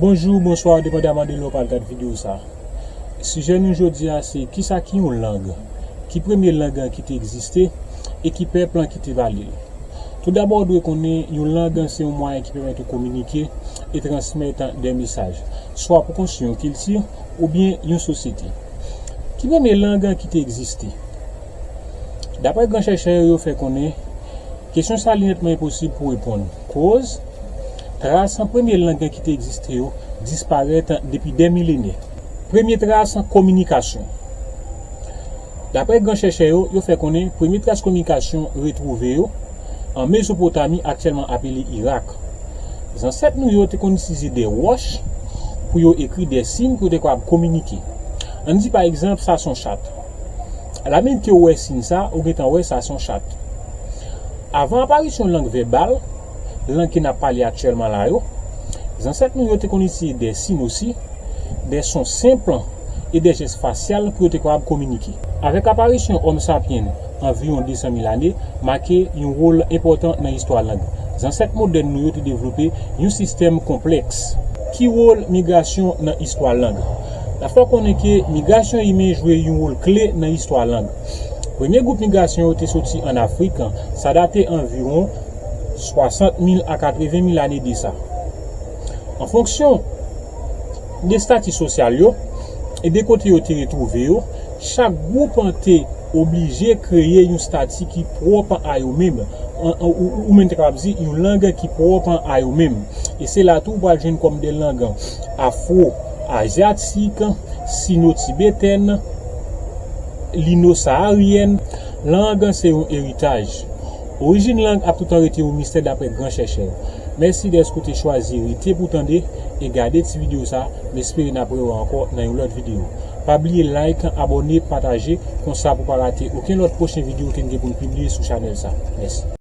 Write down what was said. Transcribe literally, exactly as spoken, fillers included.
Bonjou, bonswa, depandaman de lè w pral gad videyo sa. Sijè nou jodi a se kisa ki yon lang, ki premye lang ki te egziste e ki pèp lan ki te pale l. Toudabò, w dwe konnen yon lang se yon mwayen ki pèmèt ou kominike e transmèt de mesaj, swa pou konstwi yon kilti oubyen yon sosyete. Ki premye lang ki te egziste? Daprè gran chèchè yo, yo fè konnen kesyon sa li nètman enposib pou reponn. Koz, tras premye lang ki te egziste yo disparèt depi dè milenè. Premye tras kominikasyon. Daprè gran chèchè yo, yo fè konnen premye tras kominikasyon retwouve yo an Mezopotami, aktyèlman apele Irak. Zansèt nou yo te konn itilize de wòch pou yo ekri de siy pou yo te kapab kominike. Ann di pa egzanp, sa se yon chat. Lè menm ke w wè siy sa, ou gentan wè sa se yon chat. Avan aparisyon lang vèbal, lang ke n ap pale aktyèlman la yo, zansèt nou yo te konn itilize de siy osi, de son senp e de jès fasyal pou yo te kapab kominike. Avèk aparisyon Homo sapiens anviwon de san mil ane, make yon wòl enpòtan nan istwa lang. Zansèt modèn nou yo te devlope yon sistèm konplèks. Ki wòl migrasyon nan istwa lang? N ap fè w konnen ke migrasyon imen jwe yon wòl kle nan istwa lang. Premye gwoup migrasyon yo te soti ann Afrik, sa date anviwon swasant mil a katreven mil ane de sa. An fonksyon de estati sosyal yo e de kote yo te retwouve yo, chak gwoup an te oblije kreye yon estati ki pwòp a yo menm, an, an, ou, ou menm te kapab di yon lang ki pwòp a yo menm. E se la tou ou pral jwenn kòm de lang afwo-azyatik, sino-tibetèn, lino-saharyèn. Lang se yon eritaj. Orijin lang ap toutan rete yon mistè daprè gran chèchè yo. Mèsi dèske w te chwazi rete pou tande e gade ti videyo sa. M espere n ap rewè ankò nan yon lòt videyo. Pa bliye like, abòne, pataje, konsa pou pa rate okenn lòt pwochen videyo ke n gen pou n pibliye sou chanèl sa. Mèsi.